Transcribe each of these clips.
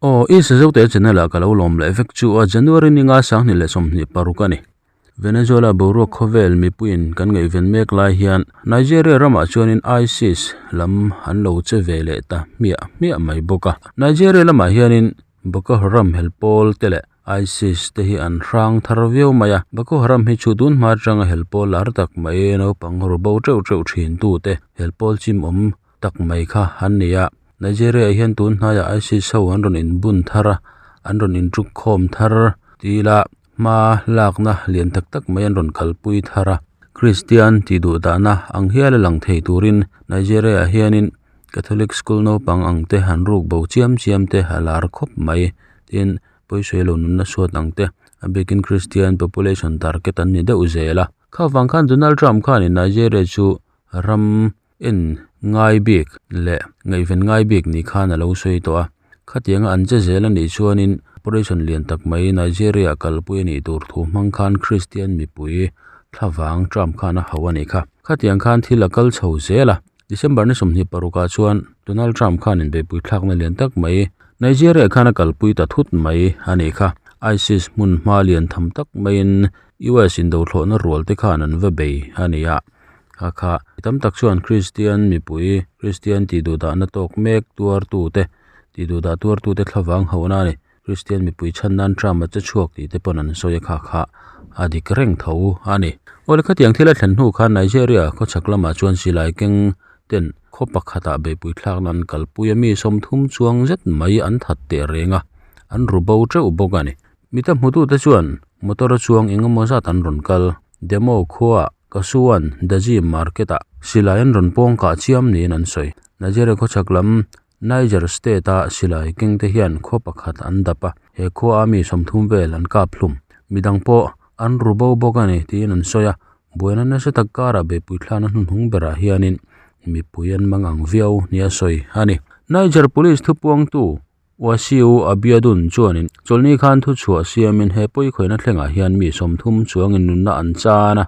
Aw, i Sazote channel ah ka lo lawm leh vek chu a, January ni nga 2026 a ni. Venezuela boruak khawvel mipuiin kan ngaihven mek lai hian Nigeria ramah chuanin ISIS lam an lo che ve leh ta hmiah hmiah mai bawk a. Nigeria lamah hianin Boko Haram helpawl te leh ISIS te hi an hrang thar viau mai a. Boko Haram hi chu tun hma atanga helpawl lar tak mai naupang ru bo teuh teuh thin tute helpawl chimawm tak mai kha an ni a. Nigeria ah hian tun hnaiah ISIS ho an rawn inbun thar a, an rawn intuk khawm thar tila hma lakna lian tak tak mai an rawn kalpui thar a. Kristian tih duh dahna ang hial a lang thei turin Nigeria ah hianin Catholic school naupang ang te han ruk bo chiam chiam te a lar khawp mai. Tin, pawisawi lo nunna suat ang te a bikin Kristian population target an ni deuh zel a. Kha vang khan Donald Trump khanin Nigeria chu ram en ngai bik leh ngaihven ngai bik ni khan a lo sawi tawh a. Khatianga an che zel a nih chuanin operation lian tak mai Nigeria kalpui a nih tur thu hmang khan Kristian mipui thlavang Trump khan a hauh a nih kha. Khatiang khan thil a kal chho zel a. December ni 26 ah chuan Donald Trump khan inbeihpui thlakna lian tak mai Nigeria khan a kalpui ta thut mai a nih kha. ISIS hmun hma lian tham tak maiin US indothlawhna rual te khan an va bei a ni a. Kha kha tam tak chuan Kristian mipui Kristian tih duh dahna tawk mek tuartute tih duh dah tuartute thlavang hauhna a ni. Kristian mipui chhan nan Trump a che chhuak tih te pawn an sawi a kha kha a dik reng tho a ni. Awle khatiang thil a thlen hnu khan Nigeria khawchhak lamah chuan silai keng ten khaw pakhatah beihpui thlakna an kalpui a mi 30 chuang zet mai an that teh reng a an ru bo teuh bawk a ni. Mita hmutute chuan motor a chuang eng emaw zat an rawn kal. Demo khuaah Kasuan Daji market ah silai an rawn pawng kah chiam niin an sawi. Nigeria khawchhak lam Niger state a silai keng te hian khaw pakhat an dap a, he khua a mi 30 vel an kap hlum. Midang pawh an ru bo bawk a ni tiin an sawi a, buaina nasa tak karah beihpui thlana hnuhnung berah hianin mipui an mang ang viau nia sawi a ni. Niger police thupuangtu Wasiu Abiodun chuanin chawlhni khan thu chhuah siamin he pawikhawihna thlengah hian mi 30 chuangin nunna an chan a,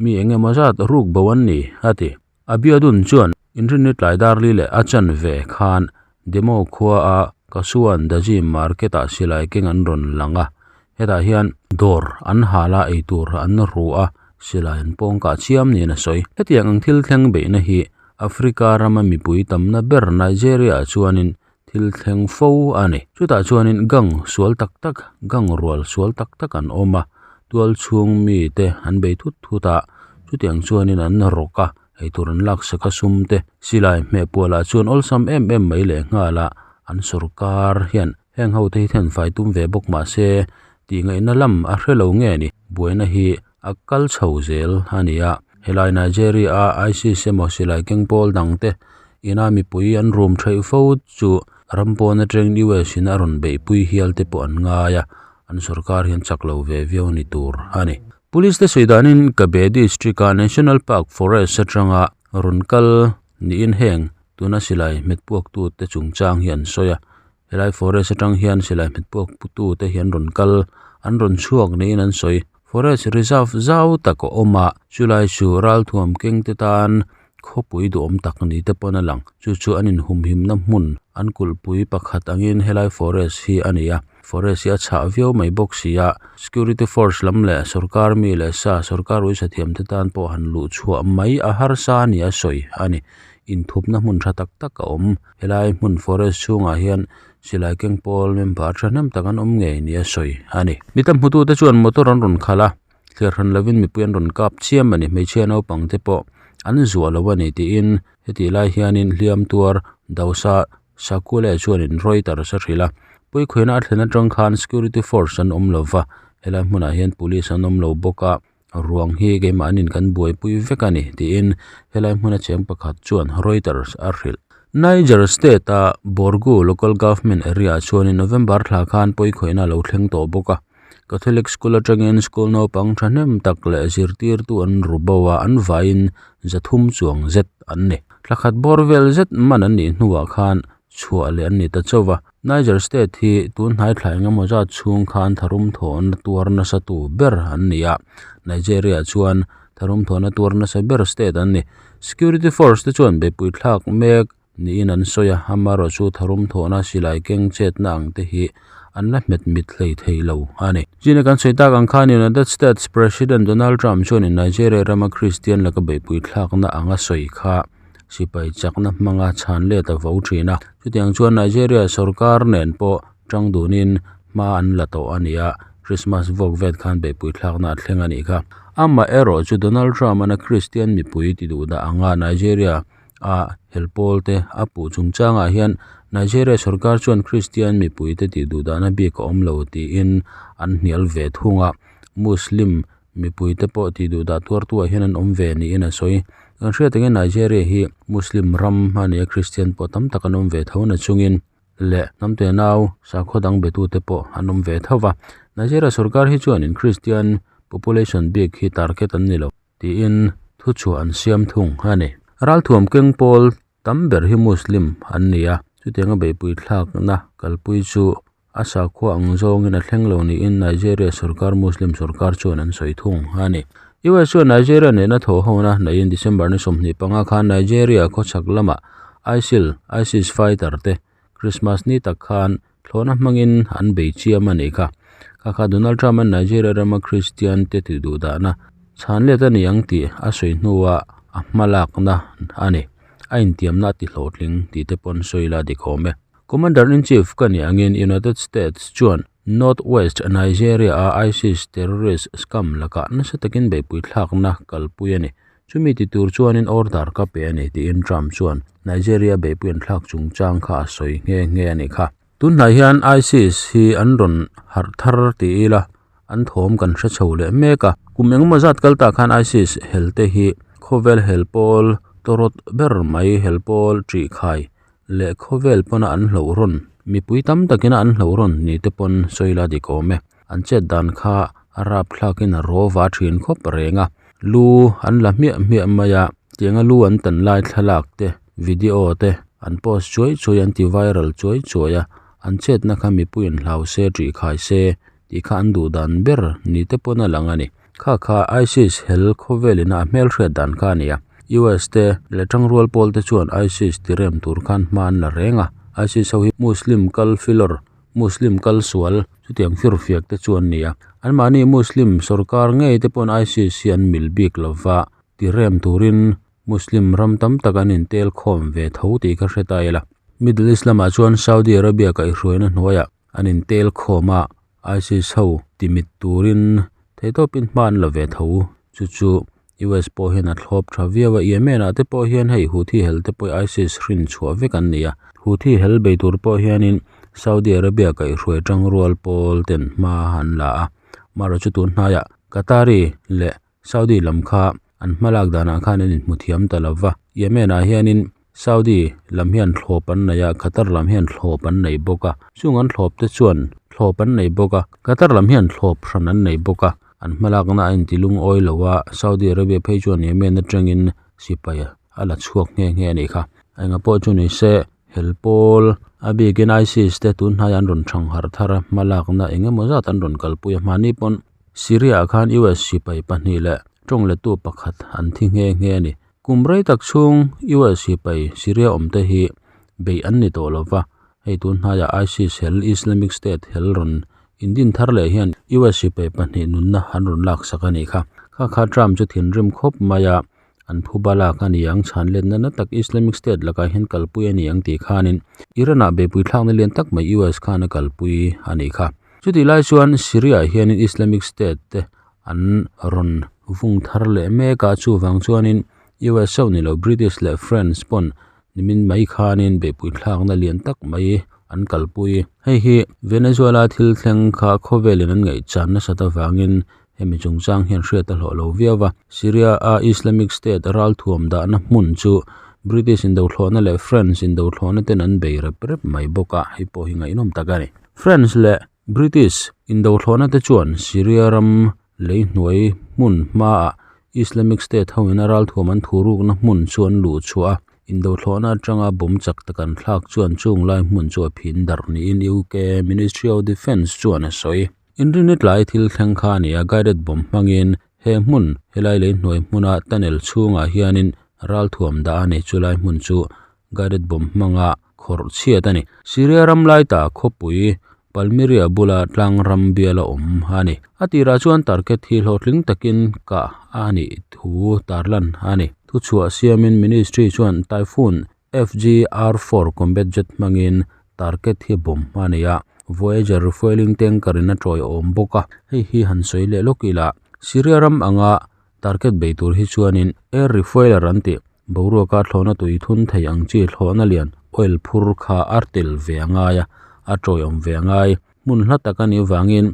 mi eng emaw zat ruk bo an ni, a ti. Abiodun chuan inrinni tlai dar li leh a chan ve khan demo khua a Kasuan Daji market ah silai keng an rawn lang a, hetah hian dawr an hal a eitur an ru a, silai an pawng kah chiam niin a sawi. Hetiang ang thil thleng beihna hi Africa rama mipui tamna ber Nigeria ah chuanin thil thleng fo a ni. Chutah chuanin gang sual tak tak, gang rual sual tak tak an awm a, tual chhung mite an bei thut thut a, chutiang chuanin an rawk a, eitur an laksak a sum te silai hmeh pualah chuan awlsam em em mai leh nghal a, an sawrkar hian heng ho te hi thenfai tum ve bawk mah se tih ngaihna lam a hre lo nge ni, buaina hi a kal chho zel a ni a. Helai Nigeria a ISIS emaw silai keng pawl dang te ina mipui an rum theih fo chu ram pawn atangin US in a rawn beihpui hial te pawh an ngai a, an sawrkar hian chak lo ve viau ni tur a ni. Police te sawi danin Kabe district a National Park Forest atanga rawn kal niin heng tuna silai hmet puak tu te chungchang hi an sawi a, helai forest atang hian silai hmet puak tu te hi an rawn kal an rawn chhuak niin an sawi. Forest reserve zau tak a awm a, chulai chu ralthuam keng te tan khawpui duhawm tak ni te pawn a lang. Chu chu an inhumhimna hmun an kulhpui pakhat angin helai forest hi a ni a, forest hi a chhah viau mai bawk si a, security force lam leh sawrkar mi leh sa sawrkar uisa thiam te tan pawh han luh chhuah mai a harsa ni a sawi a ni. Inthupna hmun tha tak tak a awm. Helai hmun forest chhungah hian silai keng pawl member thahnem tak an awm ngei ni a sawi a ni. Mi tam hmutu te chuan motor an rawn khalh a, thliar hran lovin mipui an rawn kap chiam a ni. Hmeichhia naupang te pawh an zuah lo a ni tiin hetih lai hianin hliam tuar Dausa Sakule chuanin Reuters a hrilh a. Puikhuaina a thlen atang khan security force an awm lova, helai hmunah hian police an awm lo bawk a, ruang hi keimahnin kan buaipui vek a ni tiin helai hmuna cheng pakhat chuan Reuters a hrilh. Niger state a Borgu local government area ah chuanin November thla khan pawikhawihna a lo thleng tawh bawk a, Catholic school atangin school naupang thahnem tak leh zirtirtu an ru bo a, an vaiin 300 chuang zet an ni. Thla khat bawr vel zet man an nih hnuah khan chhuah leh an ni ta chauh va. Niger state hi tun hnai thla engemaw zat chhung khan tharum thawhna tuar nasa tu ber an ni a, Nigeria chuan tharum thawhna tuar nasa ber state an ni. Security force te chuan beihpui thlak mek. niin an sawi a, amaherawhchu tharum thawhna silai keng chetna ang te hi an la hmet mit hlei thei lo a ni. China kan sawi tak ang khan United States President Donald Trump chuanin Nigeria rama Kristian laka beihpui thlakna anga sawi kha sipai chakna hmanga chhan let a vo thin a, chutiang chuan Nigeria sorkar nen pawh tang dunin hma an la tawh a ni a, Christmas vuak vet khan beihpui thlakna a thleng a nih kha. Amaherawh chu Donald Trump-an a Kristian mipui ti duh dah anga Nigeria a hel pawl te a puh chungchangah hian Nigeria sorkar chuan Kristian mipui te tih duh dahna bik a awm lo tiin an hnial ve thung a, Muslim mipui te pawh tih duh dah tuartu ah hian an awm ve niin a sawi. Kan hriat angin Nigeria hi Muslim ram a ni a, Kristian pawh tam tak an awm ve tho na chungin leh hnam te nau sakhaw dang betute pawh an awm ve tho va. Nigeria sorkar hi chuanin Kristian population bik hi target an ni lo. Tiin thuchhuah an siam thung a ni. Ralthuam keng pawl tam ber hi Muslim an ni a, chutianga beihpui thlakna kalpui chu a sakhua ang zawngin a thleng lo niin Nigeria sorkar Muslim sorkar chuan an sawi thung a ni. US chuan Nigeria nena thawhhona neiin December ni 25 khan Nigeria khawchhak lamah ISIL, ISIS fighter te Christmas ni tak khan thlawhna hmangin an bei chiam a nih kha. Kha kha Donald Trump-a'n Nigeria rama Kristian te tih duh dahna chhan let a ni ang tih a sawi hnuah a hmalakna a ni. A intiamna a ti hlawhtling tih te pawn sawi la dik awm e. Commander-in-Chief ka nih angin United States chuan North West Nigeria-a ISIS terrorist scam lakah nasa takin beihpui thlakna kalpui a ni. Chumi ti tur chuanin order ka pe a ni tiin Trump chuan Nigeria beihpui an thlak chungchang kha a sawi nghe nghe a nih kha. Tunhnai hian ISIS hi an rawn harh thar ti ila an thawm kan hre chho leh mek a. Kum engemaw zat kal tah khan ISIS hel te hi khawvel hel pawl tawrawt ber mai hel pawl ṭih khai leh khawvel pawna an hloh rawn mipui tam takina an hloh rawn ni te pawn sawi la dik awm e. An chet dan kha a rapthlakin a raw va thin khawp reng a, lu an la hmiah hmiah mai a, tianga lu an tan lai thlalak te video te an post chuai chuai an ti viral chuai chuai a, an chetna kha mipuiin hlau se ṭih khai se tih kha an duh dan ber ni te pawn a lang a ni. Kha kha ISIS hel khawvelina a hmelhriat dan kha a ni a, US te leh tangrual pawl te chuan ISIS ti rem tur khan hma an la reng a, ISIS ho hi Muslim kal filawr Muslim kal sual chutiang firfiak te chu an ni a, anmahni Muslim sorkar ngei te pawn ISIS hi an mil bik lova ti rem turin Muslim ram tam tak an intel khawm ve tho tih ka hre ta ila. Middle East lamah chuan Saudi Arabia kaihhruaina hnuaiah an intel khawm a, ISIS ho ti mit turin theihtawpin hma an la ve tho chu chu US pawh hian a thlawp tha viau a, Yemen ah te pawh hian hei Houthi hel te pawh ISIS hrin chhuah vek an ni a, Houthi hel bei tur pawh hianin Saudi Arabia kaihhruai tangrual pawl ten hma an la a, marawh chu tun hnaiah Qatari leh Saudi lam kha an hmalak danah khan an inhmu thiam ta lo va, Yemen ah hianin Saudi lam hian thlawp an nei a, Qatar lam hian thlawp an nei bawk a, chung an thlawp te chuan thlawp an nei bawk a, Qatar lam hian thlawp hran an nei bawk a, an hmalakna a inti lungawi lo a, Saudi Arabia phei chuan Yemen atangin sipai a la chhuak nghe nghe a nih kha. Enga pawh chu ni se, hel pawl a bikin ISIS te tun hnaiah an rawn thang harh thar a, hmalakna eng emaw zat an rawn kalpui a, hmahni pawn Syria ah khan US sipai pahnih leh tawng lettu pakhat an thi nghe nghe a ni. Kum rei tak chhung US sipai Syria awmte hi beih an ni tawh lo va, hei tun hnaiah ISIS hel Islamic State hel rawn indin thar leh hian US sipai pahnih nunna an rawn laksak a nih kha. Kha kha Trump chu thinrim khawp mai a, an phuba lak a ni ang, chhan letna na tak Islamic State lakah hian kalpui a ni ang tih khanin Iran ah beihpui thlakna lian tak mai US khan a kalpui a nih kha. Chutih lai chuan Syria ah hianin Islamic State te an rawn vung thar leh mek a, chuvang chuanin US chauh ni lo British leh France pawn nimin mai khanin beihpui thlakna lian tak mai an kalpui. Hei hi Venezuela thil thleng kha khawvelin an ngaihchan nasat avangin hemi chungchang hian hriat a hlawh lo viau va. Syria a Islamic State ralthuam dahna hmun chu British indothlawhna leh France indothlawhna ten an bei rep rep mai bawk a, hei pawh hi ngaihnawm tak a ni. France leh British indothlawhna te chuan Syria ram lei hnuai hmun hmaah Islamic State hoin a ralthuam an thurukna hmun chu an luh chhuah a, indothlawhna atanga bomb chak tak an thlak chuan chung lai hmun chu a phin darh niin UK Ministry of Defence chuan a sawi. Inrinni tlai thil thleng kha a ni a, guided bomb hmangin he hmun helai lei hnuai hmuna tunnel chhungah hianin ralthuam dah a ni, chulai hmun chu. guided bomb hmanga khawrh chhiat a ni. Syria ram laita khawpui Palmyra bula tlang ram biala awm a ni. A tirah chuan target hi hlawhtling takin kah a nih thu tarlan a ni. Thuchhuah siamin ministry chuan Typhoon FGR4 combat jet hmangin target hi bomb a ni a, Voyager refuelling tanker in a tawiawm bawk a, hei hi han sawi leh lawk ila Syria ram anga target bei tur hi chuanin air refueller an tih boruaka thlawhna tui thun thei ang chi thlawhna lian oil phur kha a tel ve a ngai a, a tawiawm ve a ngai. Hmun hla tak a nih avangin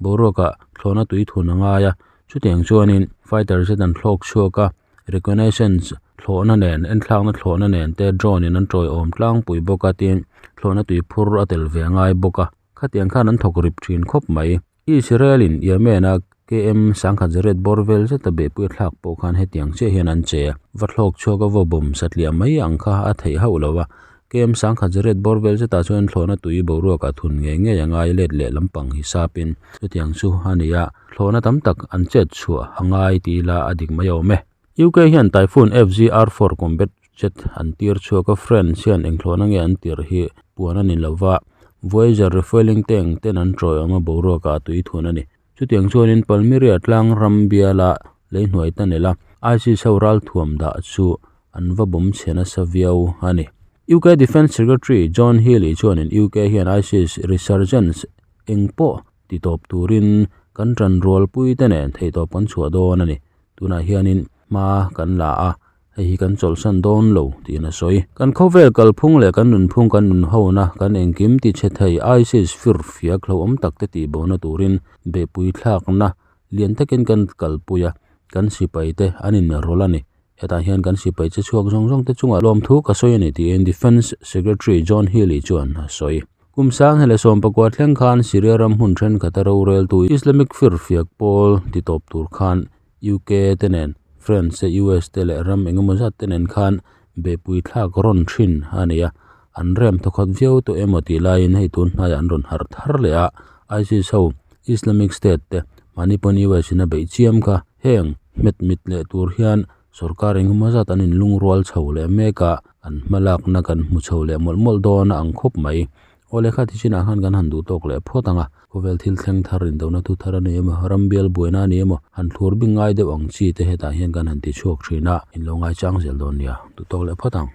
boruaka thlawhna tui thun a ngai a, chutiang chuanin fighter jet an thlawk chhuak a, reconnaissance thlawhna nen enthlakna thlawhna nen te drone in an tawiawm tlangpui bawk a tin thlawhna tui phur a tel ve a ngai bawk a, khatiang khan an thawk rip thin khawp mai. Israel in Yemen a KM sangkhat zariat bawr vel zeta behpui a thlak pawh khan hetiang chiah hian an che a, va thlawk chhuak a vaw bawm satliah mai ang kha a theih hauh lo a, KM sangkhat zariat bawr vel zetah chuan thlawhna tui boruak a thun ngei ngei a ngai let leh lampang hisapin chutiang chu a ni a, thlawhna tam tak an chet chhuah a ngai ti ila a dik mai awm e. UK hian Typhoon FGR4 combat jet an tir chhuak a, France hian eng thlawhna nge an tirh hi puan a ni lo va, Voyager refuelling tank ten an tawiawm a boruakah a tui thun a ni. Chutiang chuanin Palmyra tlang ram biala lei hnuai tunnel a ISIS ho ralthuam dah chu an va bawm chhe nasa viau a ni. UK Defence Secretary John Healey chuanin UK hian ISIS resurgence eng pawh ti tawp turin kan tanrualpui te nen theihtawp kan chhuah dawn a ni. Tunah hianin hma kan la a, hei hi kan chawlhsan dawn lo tiin a sawi. Kan khawvel kalphung leh kan nunphung kan nunhona kan engkim ti chhe thei ISIS fir fiak hlauhawm tak te tihbohna turin behpui thlakna lian takin kan kalpui a, kan sipai te an inrawlh a ni. Hetah hian kan sipai che chhuak zawng zawng te chungah lawmthu ka sawi a ni tiin Defence Secretary John Healey chuan a sawi. Kum sang hele 19 thleng khan Syria ram hmun thenkhat a roreltu Islamic firfiak pawl ti tawp tur khan UK te nen France te US te leh ram engemaw zat te nen khan behpui thlak rawn thin a ni a, an rem thawkhat viau tawh emaw tih laiin hei tun hnaiah an rawn harh thar leh a, ISIS ho Islamic State te mahni pawn US in a beih chiam kha heng hmet mit leh tur hian Sorkar engemaw zat an inlungrual chho leh mek a, an hmalakna kan hmu chho leh mawlh mawlh dawn a ang khawp mai. Aw lehkha ti chinah khan kan han duh tawk leh phawt ang a, khawvel thil thleng thar indona thu thar a ni emaw, ram bial buaina a ni emaw, han thlur bing ngai deuh ang chi te hetah hian kan han ti chhuak thin a, in lo ngaichang zel dawn nia, duh tawk leh phawt ang.